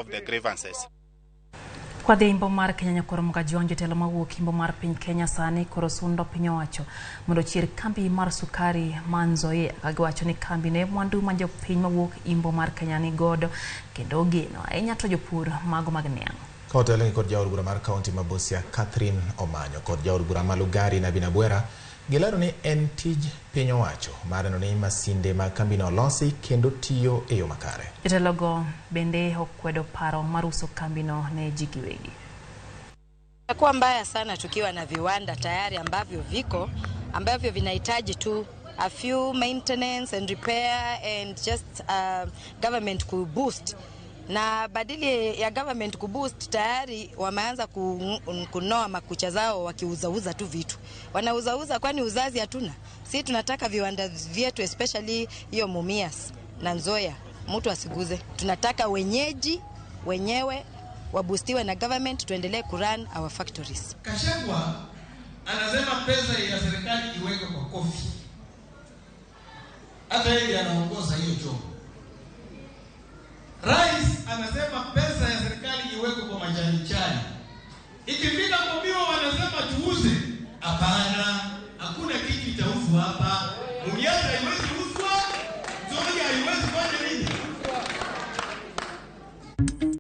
Of the grievances. Kwadhi imbo mar Kenya nyakoro Mgajwang' jotelo mawuok imbo mar piny Kenya sani koro sundo piny owacho mondo ochier kambi mar sukari ma Nzoia ka giwacho ni kambi ne mwandu ma jopiny mawuok imbo mar Kenya ni godo kendo ogeno ahinya to jopur mago mag niang'. Ka otelnegi kod jaod bura mar kaunti ma Busia Catherine Omanyo kod jaod bura ma Lugari Nabina Bwera gilero ni en tij piny owacho mar neno ni masinde mag kambino olosi kendo tiyo e yo makare. Jotelogo bende okwedo paro mar uso kambino ne ji giwegi. Itakuwa mbaya sana tukiwa na viwanda tayari ambavyo viko ambavyo vinahitaji tu a few maintenance and repair and just government kuboost na badili ya government kuboost tayari wameanza kunoa makucha zao wakiuzauza tu vitu wanauzauza, kwani uzazi hatuna? Si tunataka viwanda vyetu especially hiyo Mumias na Nzoia mtu asiguze. Tunataka wenyeji wenyewe waboostiwe na government, tuendelee kurun our factories. Gachagua anasema pesa ya serikali iwekwe kwa kofi, hata yeye anaongoza hiyo chombo. Rais anasema pesa ya serikali iwekwe kwa majani chai. Ikifika kwa miwa wanasema tuuze. Hapana, hakuna kitu itauzwa hapa. Mumias haiwezi